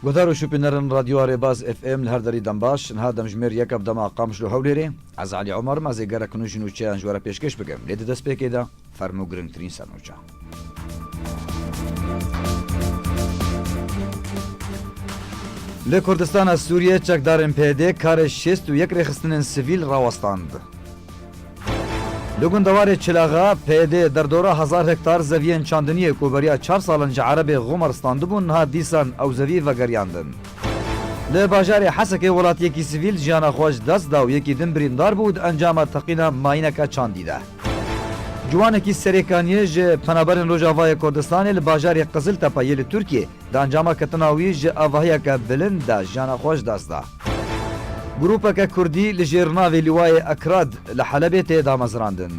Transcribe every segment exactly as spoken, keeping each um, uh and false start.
Guhdar û şûbînerên Radyoya Rêbaz F M li her derî dem baş. Niha demjimêr yek ev dema Qamişlo Hewlêrê. Ez Elî Omer, ma zê gerek nû ji nûçeyan ji we re pêşkêş bikim. Lê di destpêkê de fermo girîngtirîn sernûçe. Li Kurdistana Sûriyê çekdarên P Y D karê şêst û yek rêxistinên sivîl rawestand. Li gundewarê Çilaxa, P Y D derdora hezar hektar zeviyên çandiniyê ku beriya çar salan ji Erebê Xumer standibûn, niha dîsan ew zevî vegeriyandin. Li bajarê Hesekê welatiyekî sivîl jiyana xwe ji dest da û yekî din birîndar bû di encama teqîna mayîneke çandî de. Ciwanekî Serêkaniyê ji Penaberên Rojavayê Kurdistanê li bajarê Qiziltepe yê li Tirkiyê di encama ketina wî ji avahiyeke bilind de jiyana xwe ji dest da. Grûpeke Kurdî li jêr navê Lîwayê Ekrad li Helebê tê damezrandin.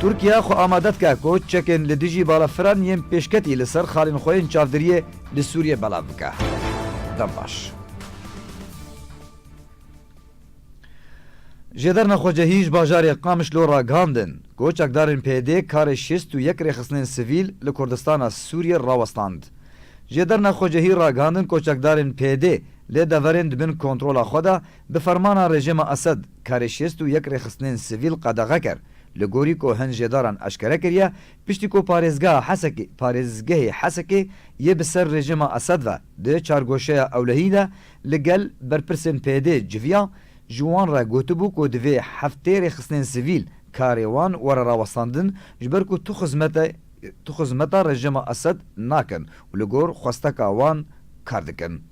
Tirkiye xwe amade dike ku çekên li dijî balafiran yên pêşketî li ser xalên xwe yên çavdiriyê li Sûriyê belav bike. Dem baş. Jêderna xwecehî ji bajarê Qamişlo ragihandin ku çekdarên P Y D karê şêst û yek rêxistinên sivîl li Kurdistana Sûriyê rawestand. Jêderna xwecehî ragihandin ku çekdarên P Y D lê deverên di bin kontrola xwe de bi fermana rejîma Esed karê şêst û yek rêxistinên sivîl qedexe kir. Li gorî ku hin jêdaran eşkere kiriye, piştî ku parêzgeha Hesekê, parêzgehê Hesekê yê bi ser rejîma Esed ve di çargoşeya ewlehî de li gel berpirsên P Y D civiya, ji wan re gotibû ku divê heftê rêxistinên sivîl karê wan were rawestandin, ji ber ku tu xizmete, tu xizmeta rejîma Esed nakin û li gor xwesteka wan kar dikin.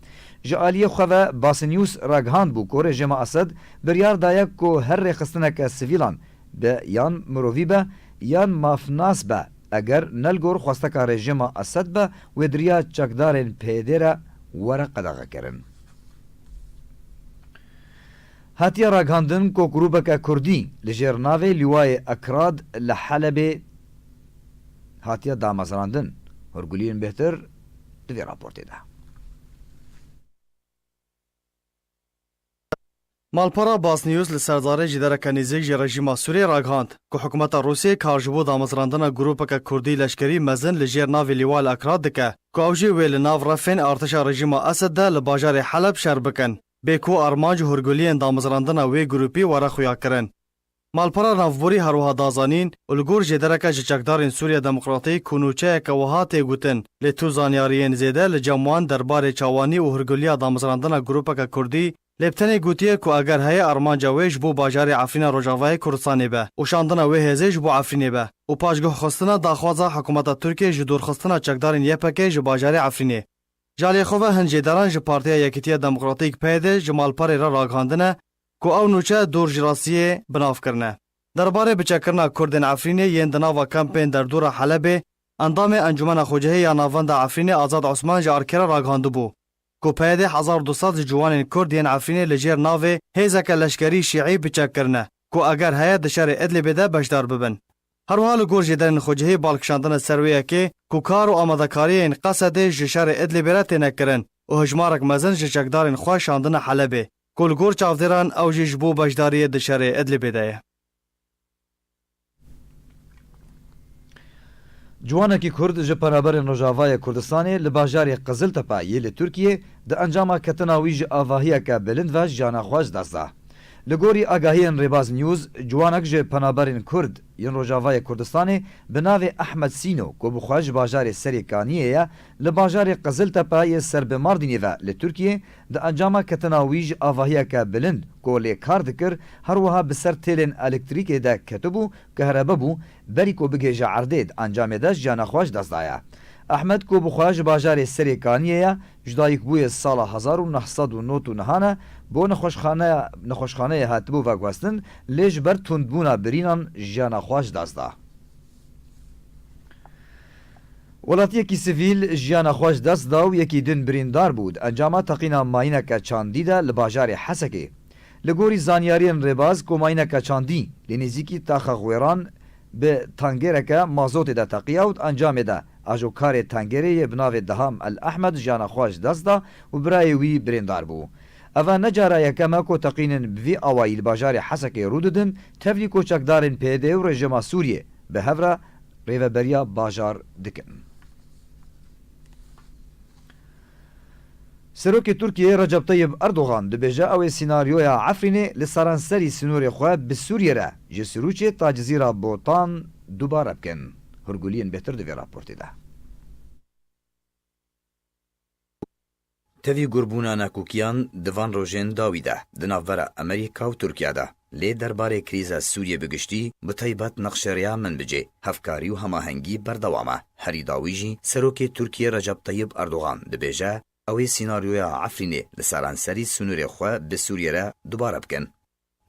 Ji aliyê xwe ve Basî News ragihandbû ku rejîma Esed biryar daye ku her rêxistineke sivîlan be yan mirovî be yan mafnas be, eger ne li gor xwesteka rejîma Esed be, wê di riya çekdarên P Y D re were qedexekirin. Hatiye ragihandin ku grûbeke Kurdî li jêr navê Lîwayê Ekrad li Helebê hatiye damezrandin. Hûrguliyên bêhtir di vê raportê de. Malpera Basî News li ser zarê jêdereke nêzîk ji rejîma Sûriyê ragihand ku hikûmeta Rûsiyê kar ji bo damezrandina grûpeke Kurdî leşkerî mezin li jêr navê Lîwayê Ekrad dike, ku ew jî wê li nav refên artêşa rejîma Esed de li bajarê Heleb şer bikin, bê ku armanc û hûrguliyên damezrandina wê grûpî were xuyakirin. Malpera navborî her wiha da zanîn û li gor jêdereke ji çekdarên Sûriya Demokratîk ku nûçeyeke wiha tê gotin, lê tu zanyariyên zêde li cem wan derbarê çawanî û hûrguliya damezrandina grûpeke Kurdî, lê bi tenê gotiye ku eger heye armanca wê ji bo bajarê Efrîna Rojavayê Kurdistanê be û şandina wê hêzê ji bo Efrînê be û paşguhxistina daxwaza hikûmeta Tirkiyê ji dûrxistina çekdarên Y P G ji bajarê Efrînê. Ji aliyê xwe ve hin jêderan ji Partiya Yekîtiya Demokratîk P Y D ji malperê re ragihandine ku ew nûçe dûr ji rastiyê bi nav kirine. Derbarê biçekkirina Kurdên Efrînê yên di nava kampên derdora Helebê, endamê Encûmena Xwecihî ya Navenda Efrînê Azad Osman ji ARKê re ragihandibû ku P Y D hezar û du sed ji ciwanên Kurd yên Efrînê li jêr navê hêzeke leşkerî şîî biçek kirine ku eger heye di şerê Idlibê de beşdar bibin. Her wiha li gor jêderên xwecihî bal kişandine ser wê yekê ku kar û amadekariyên Qesedê ji şerê Idlibê re têne kirin û hejmarek mezin ji çekdarên xwe şandine Helebê, ku li gor çavdêran ew jî ji bo beşdariyê di şerê Idlibê de ye. Ciwanekî Kurd ji Penaberên Rojavayê Kurdistanê li bajarê Qiziltepe yê li Tirkiyê di encama ketina wî ji avahiyeke bilind ve jiyana xwe ji dest da. Li gorî agahiyên Rêbaz News, ciwanek ji Penaberên Kurd yên Rojavayê Kurdistanê bi navê Ehmed Sîno ku bi xwe ji bajarê Serêkaniyê ye, li bajarê Qiziltepe yê ser bi Mardînê ve li Tirkiyê di encama ketina wî ji avahiyeke bilind ku lê kar dikir, her wiha bi ser têlên elektrîkê de ketibû, kehrebe bû, berî ku bigihêje erdê, di encamê de jiyana xwe ji dest daye. Ehmed ku bi xwe ji bajarê Serêkaniyê ye, ji dayikbûyê sala hezar û neh sed û nod û neh ne, bo nexweşxaneya, nexweşxaneyê hatibû veguhestin, lê ji ber tundbûna birînan jiyana xwe ji dest da. Welatiyekî sivîl jiyana xwe ji dest da û yekî din birîndar bû di encama teqîna mayîneke çandî de li bajarê Hesekê. Li gorî zanyariyên rêbaz, komayîneke çandî li nêzîkî taxa Xwêran bi tangêreke mazotê de teqiya û di encamê de ajokarê tangêrê yê bi navê Deham El Ehmed jiyana xwe ji dest da û birayê wî birîndar bû. Eva ne cara yekem e ku teqînên bi vî awayî li bajarê Hesekê rû didin, tevlî ku çekdarên P Y D û rejîma Sûriyê bi hev re rêveberiya bajar dikin. Serokê Tirkiyeyê Recep Tayyip Erdogan dibêje, ew ê sînaryoya Efrînê li seranserî sînorê xwe bi Sûriyê re ji Sirûçê ta Cizîra Botan dubare bikin. Hurguliyên bêhtir di vê raportê de. Tevî gurbûna nakokiyan di van rojên dawî de di navbera Amerîka û Tirkiye de. Lê derbarê krîza Sûriyê bi giştî, bi taybet nexşereya Minbicê, hevkarî û hemahengî berdewam e. Herî dawî jî Serokê Tirkiyê Recep Tayyip Erdogan dibêje, ew ê sînaryoya Efrînê li seranserî sînorê xwe bi Sûriyê re dubare bikin.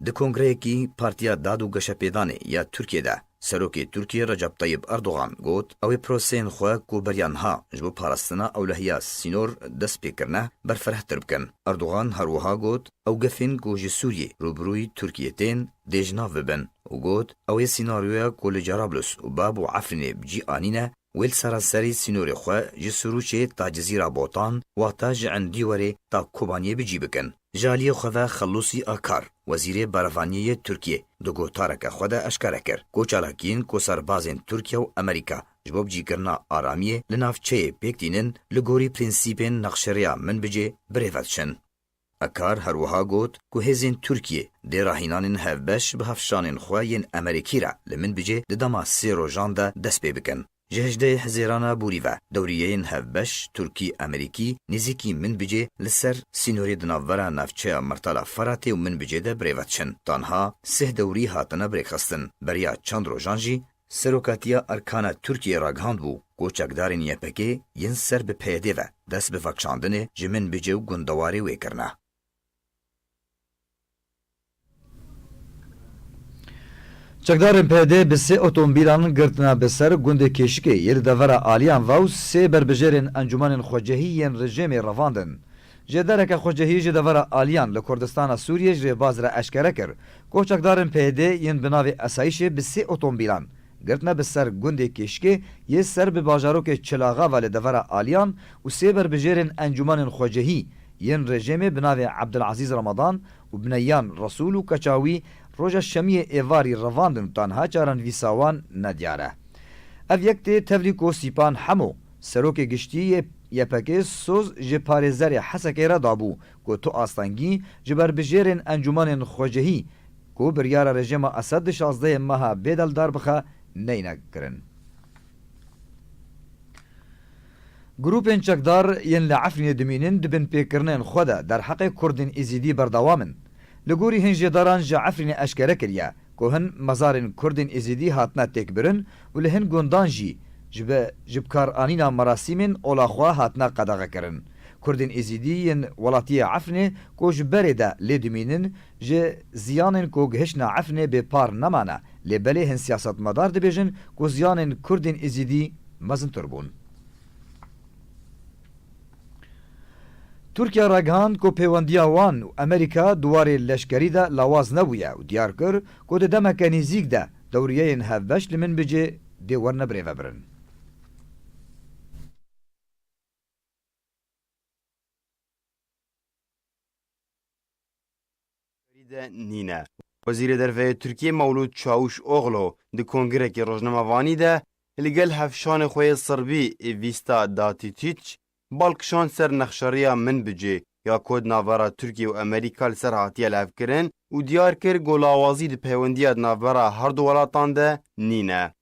Di kongreyekî Partiya Dad û Geşepêdanê ya Tirkiyê de Serokê Tirkiyê Recep Tayyip Erdogan got, ew ê proseyên xwe ku beriya niha ji bo parastina ewlehiya sînor dest pê kirine, berfirehtir bikin. Erdogan her wiha got, ew gefên ku ji Sûriyê rûbirûyî Tirkiyê tên, dê ji nav bibin û got, ew ê sînaryoya ku li Cerablus û Bab û Efrînê bi cî anîne, wê li seranserî sînorê xwe ji Sirûçê ta Cizîra Botan, wata ji Endîwerê ta Kobaniyê bi cî bikin. Ji aliyê xwe ve Xellûsî Akar, wezîrê berevaniyê yê Tirkiyê, di gotareke xwe de eşkere kir ku çalakiyên ku serbazên Tirkiye û Amerîka ji bo bicîkirina aramiyê li navçeyê pêk tînin, li gorî prensîpên nexşereya Minbicê bi rê ve diçin. Akar her wiha got ku hêzên Tirkiyê dê rahînanên hevbeş bi hevşanên xwe yên Amerîkî re li Minbicê di dema sê rojan de dest pê bikin. Ji hejdehê Hizêrana borî ve dewriyeyên hevbeş Tirkî-Amerîkî nêzîkî Minbicê li ser sînorê di navbera navçeya Mirtala Feratê û Minbicê de bi rê ve diçin. Tanha sih dewrî hatine bi rê xistin. Beriya çend rojan jî serokatiya erkana Tirkiyê ragihandbû ku çekdarên Y P G yên ser bi P Y D'ê ve dest bi vekişandinê ji Minbicê û gundewarê wê kirine. Çekdarên P Y D bi sê otomobîlan girtine bi ser gundê Kêşikê yê li devera Aliyan ve û sê berbijêrên encûmenên xwecihî yên rejêmê revandin. Jêdereke xwecihî ji devera Aliyan li Kurdistana Sûriyê ji rêbaz re eşkere kir ku çekdarên P Y D yên bi navê Esayîşê bi sê otomobîlan girtine bi ser gundê Kêşikê yê ser bi bajarokê Çilaxa ve li devera Aliyan û sê berbijêrên encûmenên xwecihî yên rejêmê bi navê Ebdilezîz Ramadan û Bineyyan Resûl û keça wî roja Şemiyê êvarî revandin û tanha çarenivîsa wan nediyar e. Ev yek tê tevlî ku Sîpan Hemo, serokê giştî yê Y P G soz ji parêzerê Hesekê re dabû ku tu astengî ji berbijêrên encûmenên xwecihî ku biryara rejêma Esed di şazdehê meha bê deldar bixe, neyne kirin. Grûpên çekdar yên li Efrînê dimînin di binpêkirinên xwe de derheqê Kurdên Êzîdî berdewam in. Li gorî hin jêdaran ji Efrînê eşkere kiriye ku hin mezarên Kurdên Êzîdî hatine têkbirin û li hin gundan jî ji bi, ji bikaranîna merasîmên ola xwe hatine qedexekirin. Kurdên Êzîdî yên welatiyê Efrînê ku ji berê de lê dimînin, ji ziyanên ku gihiştine Efrînê bê par nemane, lê belê hin siyasetmedar dibêjin ku ziyanên Kurdên Êzîdî mezintir bûn. Tirkiye ragihand ku pêwendiya wan û Amerîka di warê leşkerî de lawaz nebûye û diyar kir ku di demeke nêzîk de dewriyeyên hevbeş li Minbicê dê werine birêvebirin. de nîne. Wezîrê Derve yê Tirkiyê Mewlûd Çawûş Oxlo di kongrekî rojnamevanî de li gel hevşanê xwe yê Sirbî Îvîsta Datîtîç bal kişand ser nexşeriya Minbicê ya ku di navbera Tirkiye û Amerîka li ser hatiye lihevkirin û diyar kir ku lawazî di peywendiya di navbera her du welatan de nîne.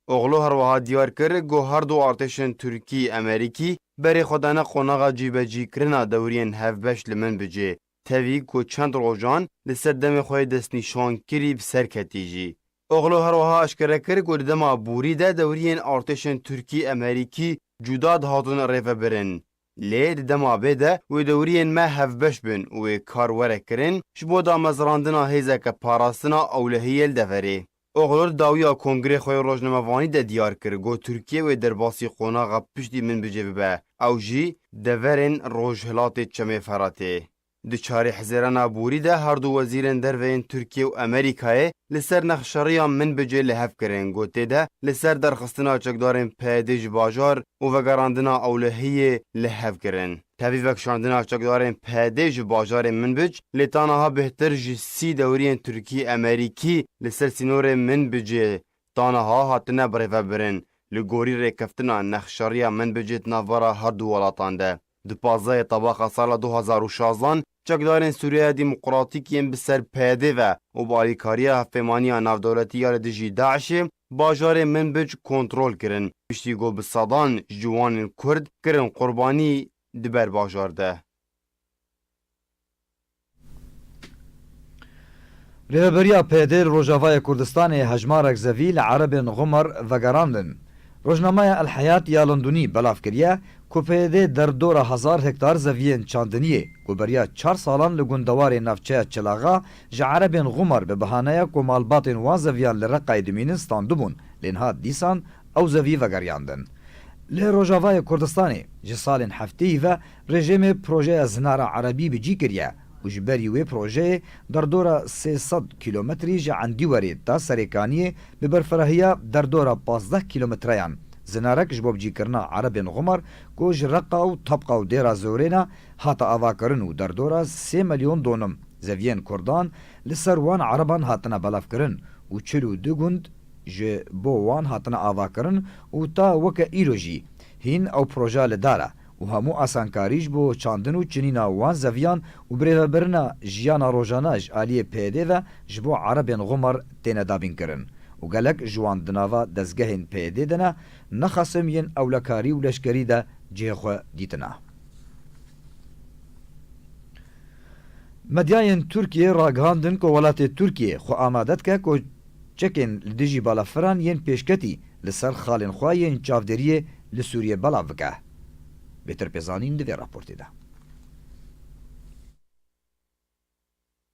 Oxlo her wiha diyar kir ku her du artêşên Tirkî-Amerîkî berê xwe dane qonaxa cîbecîkirina dewriyên hevbeş li Minbicê, tevî ku çend rojan li ser demê xwe yê destnîşankirî bi ser ketî jî. Oxlo her wiha eşkere kir ku di dema borî de dewriyên artêşên Tirkî-Amerîkî cuda dihatin rêvebirin. Lê di dema bê de wê dewriyên me hevbeş bin û wê kar were kirin ji bo damezrandina hêzeke parastina ewlehiyê li deverê. Oxlo di dawiya kongrê xwe yê rojnamevanî de diyar kir, got Tirkiye wê derbasî qonaxa piştî Minbicê bibe, ew jî deverên rojhilatê Çemê Feratê. Di çarê Hizêrana borî de her du wezîrên derve yên Tirkiye û Amerîkayê li ser nexşeriya Minbicê li hev kirin, got tê de li ser derxistina çekdarên P Y D ji bajar û vegerandina ewlehiyê li hev kirin. Tevî vekişandina çekdarên P Y D ji bajarê Minbic lê ta niha bêhtir ji sî dewriyên Tirkî-Amerîkî li ser sînorê Minbicê ta niha hatine birêvebirin, li gorî rêkeftina nexşeriya Minbicê di navbera her du welatan de. Di pazdehê Tebaxa sala du hazar û şazdan çekdarên Sûriyeya Demokratîk yên bi ser P Y D ve û bi alîkariya Hevpeymaniya Navdewletî ya li dijî DAIŞê bajarê Minbic kontrol kirin, piştî ku bi sedan ji ciwanên Kurd kirin qurbanî di ber bajar de. Rêveberiya P Y D li Rojavayê Kurdistanê hejmarek zevî li Erebên Xumar vegerandin. Rojnameya El Heyat ya Londonî belav kiriye ku P Y D derdora hezar hektar zeviyên çandiniyê ku beriya çar salan li gundewarê navçeya Çilaxa ji Erebên Xumar bi bihaneya ku malbatên wan zeviyan li Reqayê dimînin standibûn, lê niha dîsan ew zevî vegeriyandin. Li Rojavayê Kurdistanê ji salên hefteyî ve rejîmê projeya Zinara Erebî bi cî kiriye û ji berî wê projeyê derdora sê sed kîlometrî ji Endîwerê ta Serêkaniyê bi berfirahiya derdora pazdeh kîlometreyan zinarek ji bo bicîkirina Erebên Xumar ku ji Reqa û Tebqa û Dêra Zorêna hate avakirin û derdora sê milyon donim zeviyên Kurdan li ser wan Ereban hatine belavkirin û çil û du gund ji bo wan hatine avakirin û ta weke îro jî hîn ew proje li dar e û hemû asankarî ji bo çandin û çinîna wan zeviyan û birêvebirina jiyana rojane ji aliyê P Y D ve ji bo Erebên Xumar têne dabînkirin û gelek ji wan di nava dezgehên P Y D de ne, ne xesim yên ewlekarî û leşkerî de cihê xwe dîtine. Medyayên Tirkiyê ragihandin ku welatê Tirkiyê xwe amade dike ku çekên li dijî balafiran yên pêşketî li ser xalên xwe yên çavdêriyê li Sûriyê belav bike. Bêtir pêzanîn di vê raportê de.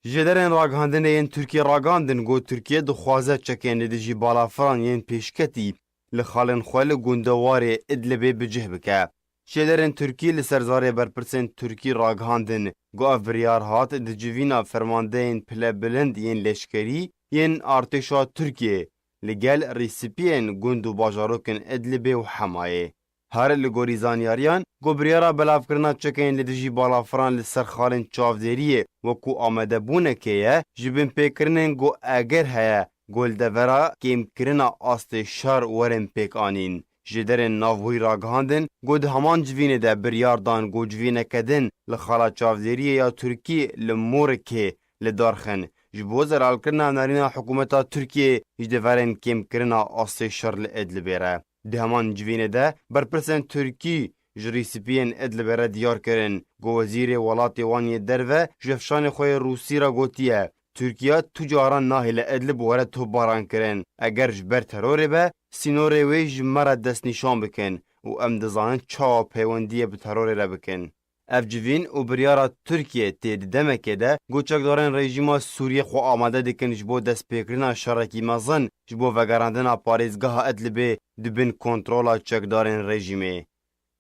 Jêderên ragihandinê yên Tirkiyê ragihandin ku Tirkiye dixwaze çekên li dijî balafiran yên pêşketî li xalên xwe li gundewarê Idlibê bi cih bike. Jêderên Tirkî li ser zarê berpirsên Tirkî ragihandin ku ev biryar hat di civîna fermandeyên pilebilind yên leşkerî yên artêşa Tirkiyê li gel rîsipiyên gund û bajarokên Idlibê û Hemayê. Her li gorî zanyariyan, ku biryara belavkirina çekên li dijî balafiran li ser xalên çavdêriyê wekû amadebûnekê ye, ji binpêkirinên ku eger heye, ku li devera kêmkirina astê şer werin pêk anîn. Jêderên navbûyî ragihandin ku di heman civînê de biryar dan ku civîneke din li xala çavdêriyê ya Tirkî li Morikê li dar xin, ji bo zelalkirina nerîna hikûmeta Tirkiyê ji deverên kêmkirina astê şer li Idlibê re. Di heman civînê de berpirsên Tirkî ji rîsipiyên Idlibê re diyar kirin ku wezîrê welatê wan yê derve ji hevşanê xwe yê Rûsî re gotiye, Tirkiye tu caran nahêle Idlib were topbaran kirin. Eger ji ber terorê be, sînorê wê ji me re destnîşan bikin û em dizanin çawa peywendiyê bi terorê re bikin. Ev civîn û biryara Tirkiyê tê di demekê de ku çekdarên rejîma Sûriyê xwe amade dikin ji bo destpêkirina şerekî mezin ji bo vegerandina parêzgeha Idlibê di bin kontrola çekdarên rejîmê.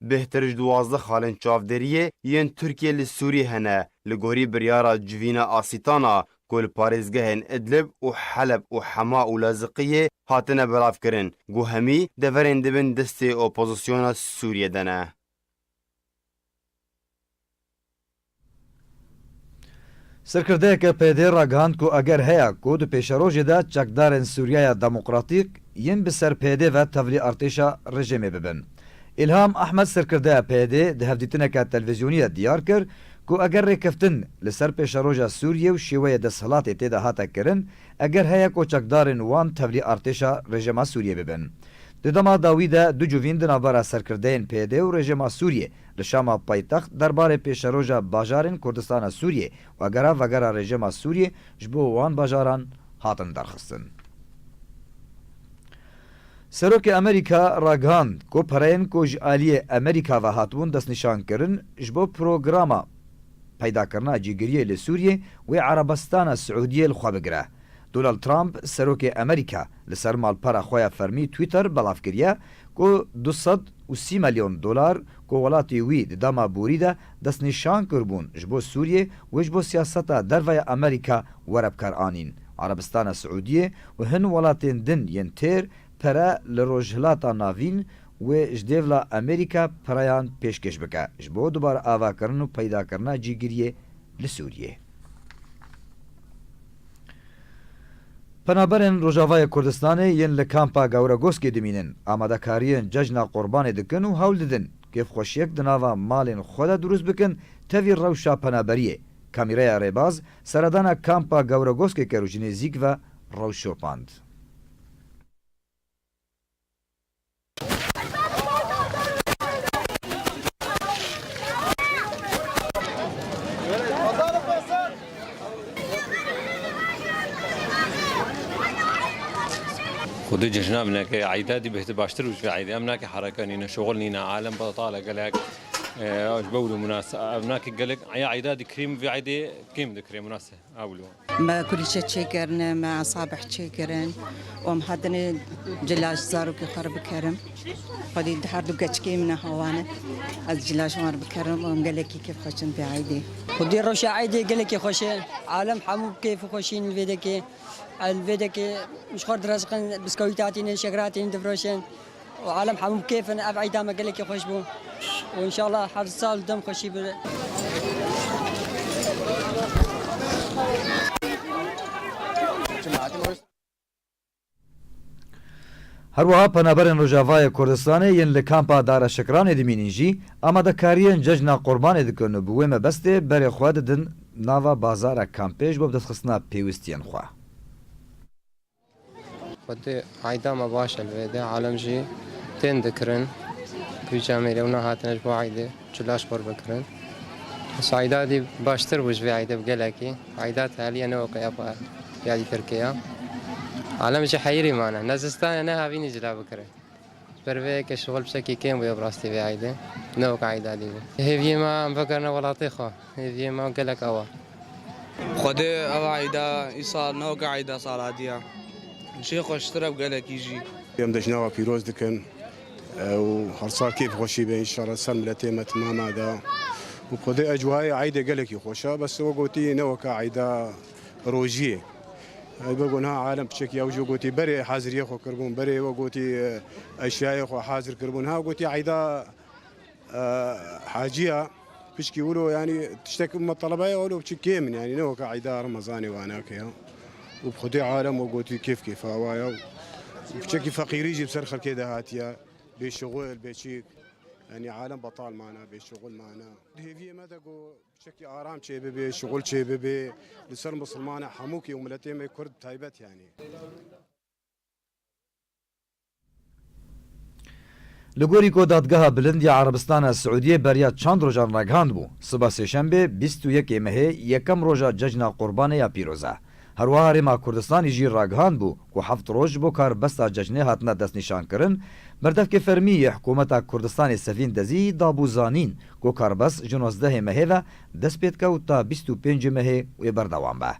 Bêhtir ji duwazdeh xalên çavdêriyê yên Tirkiyê li Sûriyê hene, li gorî biryara civîna Asîtana ku li parêzgehên Idlib û Heleb û Hema û Laziqiyê hatine belavkirin, ku hemî deverên di bin destê opozisyona Sûriyê de ne. Serkirdeyeke P Y D ragihand ku eger heye ku di pêşerojê de çekdarên Sûriyeya Demokratîk yên bi ser P Y D ve tevlî artêşa rejîmê bibin. Îlham Ehmed, serkirdeya P Y D, di hevdîtineke televîzyonî de diyar kir ku eger rêkeftin li ser pêşeroja Sûriyê û şêweyê desthilatê tê de hate kirin, eger heye ku çekdarên wan tevlî artêşa rejîma Sûriyê bibin. Di dema dawî de du civîn di navbera serkirdeyên P Y D û rejîma Sûriyê li Şama paytext derbarê pêşeroja bajarên Kurdistana Sûriyê û egera vegera rejîma Sûriyê ji bo wan bajaran hatin derxistin. Serokê Amerîka ragihand ku pereyên ku ji aliyê Amerîka ve hatibûn destnîşankirin ji bo programa peydakirina cîgiriyê li Sûriyê wê Erebistana Siûdiyê li xwe bigire. Donald Trump, serokê Amerîka, li ser malpera xwe ya fermî Twitter belav kiriye ku du sed û sî milyon dolar ku welatê wî di dema borî de destnîşan kiribûn ji bo Sûriyê wê ji bo siyaseta derve ya Amerîka were bikaranîn. Erebistana Siûdiyê û hin welatên din yên têr pere li Rojhilata Navîn wê ji dêvla Amerîka pereyan pêşkêş bike ji bo dubare avakirin û peydakirina cîgiriyê li Sûriyê. Penaberên Rojavayê Kurdistanê yên li kampa Gawregoskê dimînin, amadekariyên Cejna Qurbanê dikin û hewl didin Kêfxweşiyek di nava malên xwe de dirust bikin, tevî rewşa penaberiyê. Kamîreya Rêbaz seredana kampa Gewregoskê kero ji nêzîk ve rewşopand. Xwedê cejna bineke, eyda dî bihtir baştir û ji vê eydê em nake hereke nîne, şoxil nîne, alem betal e gelek. E, ji bew de munasib, em nake gelek, ya eyda dî krîm vê eydê kêm dikire munasib. Ewlo. Me kulîçe çêkirine, me esabih çêkirin û em hatine cilaj zarokê xwe re bikerim. Xwedî di her du keçikê min e hawane. Ez cilaj wan re bikerim û em gelekî kêfxweş in vê eydê. Xwedî rewşa eydê gelekî xweş e. Alem hemû bi kêf û xweşîn li vê dekê. Li vê dekê ji xwe re direziqin, biskewît hatînin, şeker hatînin difiroşin. û alem hemû bi kêf in, ev eyda me gelekî xweş bû. Û înşallah her sal dem xweşî bi. Her wiha penaberên Rojavayê Kurdistanê yên li kampa Dara Şikranê dimînin jî amadekariyên cejna Qurbanê dikin û bi wê mebestê berê xwe didin nava bazara kampê ji bo bi destxistina pêwistiyên xwe. Xwedê eyda me baş e li vê de, alem jî tên dikirin. Pî camêrê wina hatine ji bo eydê, çilaş xwe bikirin. Bes eyda dî baştir bû ji vê eydê bi gelekî. Eyda te heliye ne weke ya xwe ya dî Tirkiye ya. Alem jî heyirî mane. Ne zistan e, ne havînî cila bikire. Ji ber vê yekê şixul bi şekî kêm bûye bi rastî vê eydê. Ne weke eyda dî bû. Hêviyê me em vegerine welatê xwe. Hêviyê me gelek ew e. Xwedê ev eyda îsal ne weke eyda sala diya. Jê xweştir e bi gelekî jî. Em cejna we pîroz dikin. E, û her sal kêf xweşî be înşallah ser miletê me timama de. Û bi Xwedê ecwayê eydê gelekî xweş e. Bes we gotî ne weke eyda rojiyê. Ey be got, niha alem piçekî ew jî gotî, berê haziriyê xwe kiribûn, berê we gotî, e, eşyayê xwe hazir kiribûn. Ha gotî, eyda, e, haciya, pişkî wilo, yanî tiştek me telebeye wilo piçik kêm in, yanî ne weke eyda Remezanê wanake ya. Û bi Xwedê alem we gotî kêf kêfa wa ya. Û piçekî feqîrî jî bi ser xelkê de hatiye. Bê şixul, bê çîk. Yanî alem betal mane, bê şixul mane. Di hêviyê me de got, Piçekî aram çêbibe, şixul çêbibe, li ser misilmana hemûkê û miletê me Kurd taybet yanî. Li gorî ku Dadgeha Bilind ya Erebistana Siûdiyê beriya çand rojan ragihandibû, siba Sêşembê bîst û yekê mehê yekem roja Cejna Qurbanê ya pîroz e. Her wiha Herêma Kurdistanê jî ragihandibû ku heft roj ji bo karbesta cejnê hatine destnîşankirin, berdevkê fermî yê Hikûmeta Kurdistanê Sevîn Dezî dabû zanîn ku karbest ji nozdehê mehê ve dest pê dike û ta bîst û pêncê mehê wê berdewam be.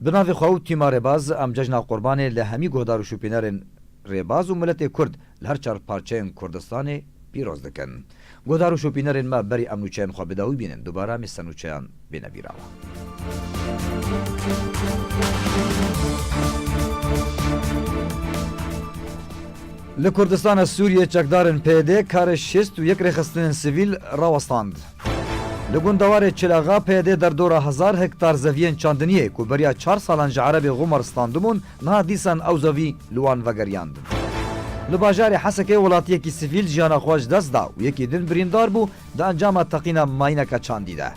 Bi navê xwe û tîma Rêbaz, em Cejna Qurbanê li hemî guhdar û şopînerên Rêbaz û miletê Kurd li her çar parçeyên Kurdistanê pîroz dikin. Guhdar û şopînerên me, berî em nûçeyên xwe bi dawî bînin, dubare em ê ser nûçeyan bêne bîra we. Li Kurdistana Sûriyê çekdarên P Y D karê şêst û yek rêxistinên sivîl rawestand. Li gundewarê Çilaxa P Y D derdora hezar hektar zeviyên çandiniyê ku beriya çar salan ji Erebê Xumar standibûn, niha dîsan ew zevî li wan vegeriyandin. Li bajarê Hesekê welatiyekî sivîl jiyana xwe ji dest da û yekî din birîndar bû di encama teqîna mayîneke çandî de.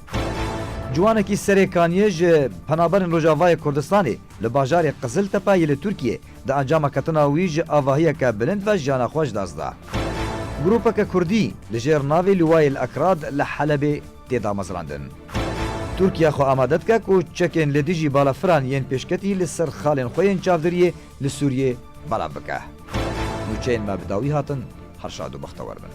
Ciwanekî Serê Kaniyê ji Penaberên Rojavayê Kurdistanê li bajarê Qiziltepe yê li Tirkiyê di encama ketina wî ji avahiyeke bilind ve jiyana xwe ji dest da. Grûpeke Kurdî li jêr navê Liwayê El Ekrad li Helebê tê damezrandin. Tirkiye xwe amade dike ku çekên li dijî balafiran yên pêşketî li ser xalên xwe yên çavdiriyê li Sûriyê belav bike. Nûçeyên me bi dawî hatin, her şad û bextewar bin.